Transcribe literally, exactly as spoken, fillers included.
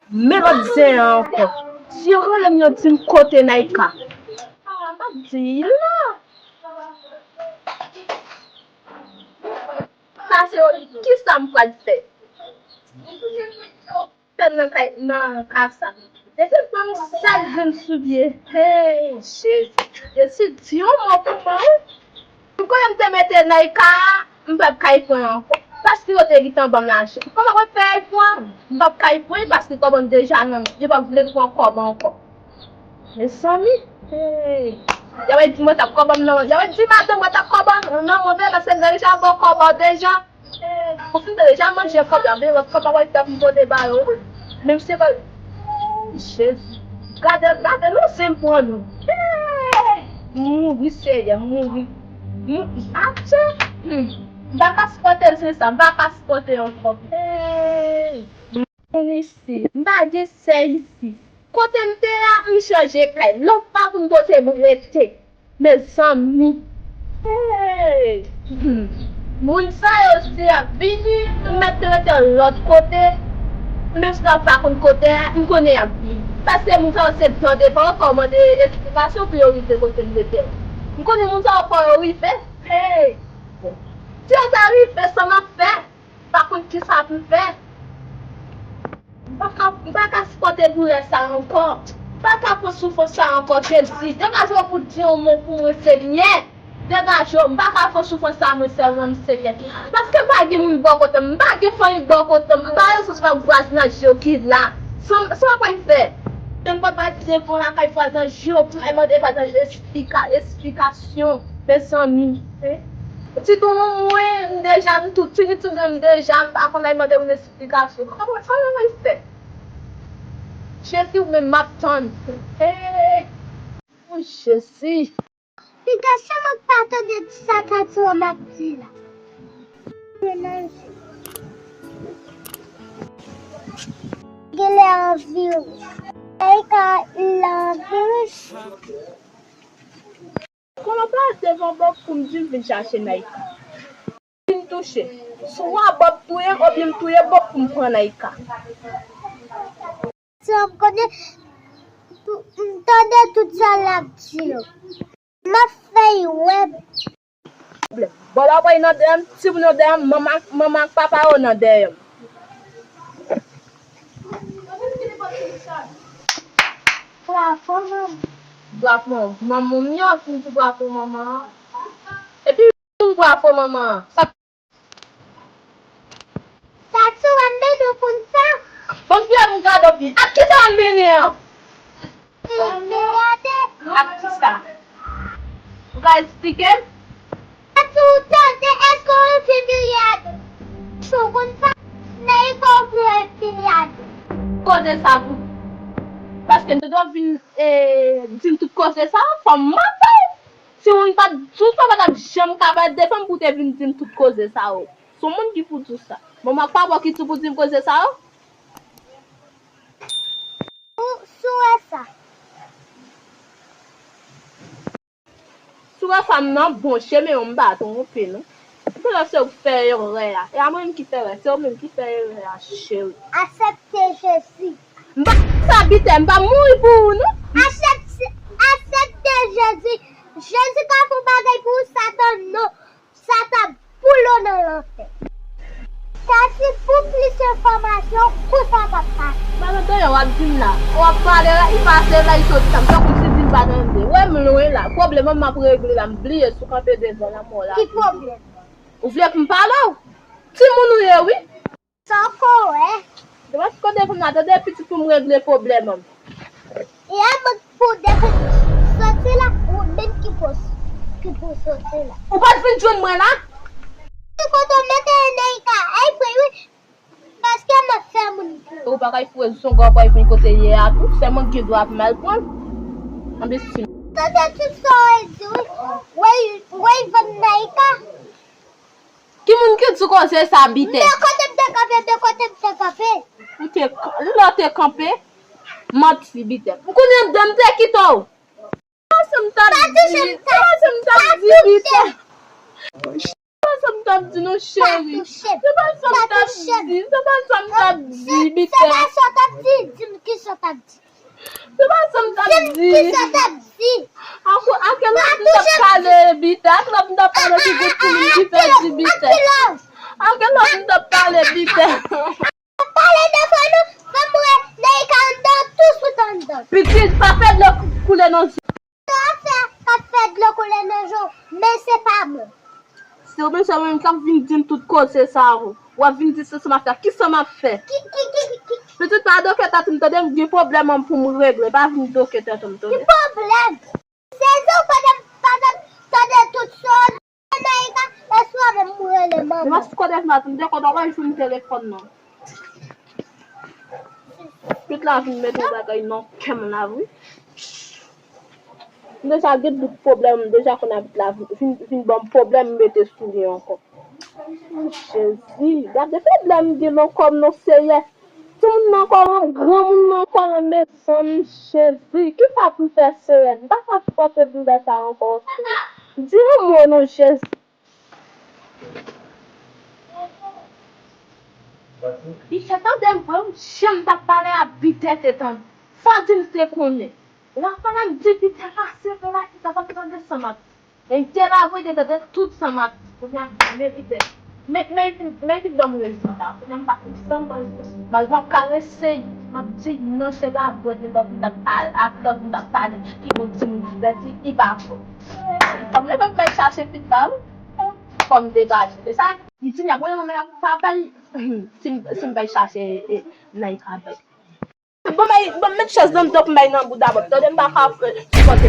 Men lòt zen an ankò. Si yo rele m, yo di m kote Naïka. Ah, m ap di la. Sa se kisa m pral fè? Fè nan kay, nan kay sa. Depi m pran sèl grenn soulye. Hey, Jezi. Jezi, di yon mo pou mwen, wi. M konnen m te mete nan ika a, m p ap kay pran ankò. Paske yo te gentan ban m lajan. Kòman mwen fè pran? M p ap kay pran paske kòb an deja nan men. Yo p ap vle pran kòb ankò. Mezanmi, hey. Y ap di mwen t ap kòb an nan men. Y ap di madanm mwen t ap kòb an nan men, paske deja ban kòb an deja. Ou fin deja manje kòb la, men lòt kòb la w ap pote ba yo wi. Menm si se pa. Jezi. Gade, gade, nou se m pran nou. Hey! M mouri, Seyè, m mouri. M, atye. Hmm. M pa ka sipòte l, se sa, m pa ka sipòte ankò. Hey! M isi, m pa gen sè isi. Kote m te a, m chanje kay. Lòt pa konn kote m rete. Mezanmi. Hey! Hmm. Moun sa yo si y ap vini, m mèt rete lòt kote. Menm si y ap pa konn kote a, m konnen y ap vini. Paske moun sa yo se tan devan ankò mande esplikasyon pou yo rive kote m rete. M konnen moun sa yo fò yo rive. Hey! Si yo ta rive, sa m ap fè? Pa konn kisa pou m fè. M pa ka, m pa ka sipòte doulè sa ankò. M pa ka pran soufrans sa ankò, Jezi. Degaje w pou di yon mo pou mwen, Senyè. Degaje w. M pa ka pran soufrans sa mwen sèlman, Senyè. Paske m pa gen moun bò kote m. M pa gen fanmi bò kote m. M pa resous pa vwazinaj yo ki la. Sa, sa w ap fè? Menm papa ki devan lakay vwazinaj yo, pou al mande vwazinaj yo esplika-, esplikasyon. Mezanmi. Ti tou mwen, m deja, m tou tini tou m deja, m pa konn al mande moun esplikasyon. Kòman, kòman mwen fè? Jezi, ou menm m ap tann. Hey! O Jezi! Piga, se mwen k pa tande sa Tati w ap di la. Genlè anvi wi. Naïka la anvi wi. Kono pa devan Bob pou m di m vin chache Naïka. Vin touche. Swa Bob touye m oubyen m touye Bob pou m pran Naïka. Sa m konnen, m tande tout sa l ap di yo. M ap fè y wè. Bon, la pral nan dèyè m, timoun yo dèyè m, manman, manman ak papa yo nan dèyè m. Bravo, manman. Bravo, manman m, yo fin di bravo, manman. Epi, bravo, manman. Sa Tati, w ap mete w konn sa? Bon, fye m gade w pi. Ak kisa w ap mennen an? Milyadè. Ak kisa? Ou ka esplike m? Tati, ou tande, èske w vle milyadè? Si w konn sa, nan ekò w vle milyadè. Koze sa pou. Paske nou dwe vin, eh, di m tout koze sa, fò m mande w. Si moun pa t di w sa, w pa t ap janm ka pale devan m pou w te vin di m tout koze sa yo. Se yon moun ki pou di w sa. Manman ak papa w ki di w pou di m koze sa yo. Ou, si w wè sa. Si w wè sa m nan bon chemen an, m pa twonpe non. M konnen se ou k fè erè a. E a mwen menm ki fè erè, se ou menm ki fè erè a, cheri. Aksepte Jezi. M pa sa biten, m pa mouri pou ou non. Aksepte, aksepte Jezi. Jezi ka fè yon bagay pou ou, Satan non. Sa t ap boule w nan lanfè. Tati, pou plis enfòmasyon, kou sa t ap pase. Madanm, tande w ap di m la. W ap pale la, li pase la, li soti la. M tankou si di m pa tande. Wè m lwen la. Pwoblèm an m ap regle la. M bliye si w kanpe devan lanmò la. Ki pwoblèm? Ou vle pou m pale w? Timoun ou ye, wi. Sa w ko wè? Depi kote pou m la, tande pitit pou m regle pwoblèm an. E a mwen pou depi soti la, ou menm ki pou, ki pou soti la. Ou pa t vin jwenn mwen la? Ki kote w mete Neika? Ay, vre wi. Paske mwen fè moun pè. Ou pa kay foure zonga w pa vin kote ye a tou. Sèlman gen dwa pou m al pran l. Anbesil. Sa se tout sa w di wi. Wey, wey, vann Neika. Ki moun ki di koze sa, biten? Men kote m te kanpe, men kote m te kanpe. Ou te, lè w te kanpe, manti, biten. M konnen anndan m te kite w. Sa m t ap di, sa m t ap di, biten. Sa m T ap di non, cheri. Se pa sa m t ap di, se pa sa m t ap di, Bitè. Se pa sa w t ap di, di m ki sa w t ap di. Se pa sa m t ap di. Di m ki sa w t ap di. A kè lòt m t ap pale, Bitè? A kè lòt m t ap pale ki gout pou moun ki pèdi, Bitè? A kè lòt m t ap pale, Bitè? Pale devan nou, fè m wè Naïka anndan, tou sot anndan. Pitit, pa fè dlo koule nan zye w. Sa w ap fè, k ap fè dlo koule nan je w, men se pa bon. Si w bezwen mwen menm k ap vin di m tout koze sa a, w ap vin di se sa m ap fè. Ki sa m ap fè? Ki, ki, ki, ki, ki? Pitit, pa doke tèt ou m, tande, m gen pwoblèm an pou m regle. Pa vin doke tèt ou m, tande. Ki pwoblèm? Se jan w kote m pa t ap tande tout sa w di Naïka, e swa menm m rele manman. Depi kote m ap tande, kote w pa jwenn telefòn nan. Tout la vin mete yon bagay nan kè m la, wi. M deja gen tout pwoblèm, m deja konn avèk la vin, vin, vin ban m pwoblèm, m mete sou li ankò. Jezi, gade pwoblèm m gen nan kò m non, Seyè. Timoun nan ankò, granmoun nan ankò, mezanmi, Jezi. Ki sa pou fè, Seyè? M pa ka sipòte doulè sa ankò, Seyè. Di yon mo non, Jezi. Li fè tande m vre, wi, jan m t ap pale a Bitè te tande. Sa di m te konnen. Lè w tande m di Bitè pase, vre la, ki sa, sa m tande sa m ap di. Men te la vre, te tande tout sa m ap di. Kounye a, men Bitè. Men, men, men ki ban m rezilta. Kounye a, m pa konn sa m manje. Malgre m ap karese, m ap di, non, se pa vre, se lòt moun t ap pale, ak lòt moun t ap pale, ki bon timoun ki pèdi, li pa vre. Kòm lè m ap bay chache pita, wi. Kòm degaje. Se sa, li di, "Nèg, mwen, mwen, mwen, pa bay." Si m, si m bay chache, e, nan li ka bay. Bon, bay, bon, met chèz nan m, donk, m bay nan bouda Bòb. Tande, m pa ka, e, sipòte.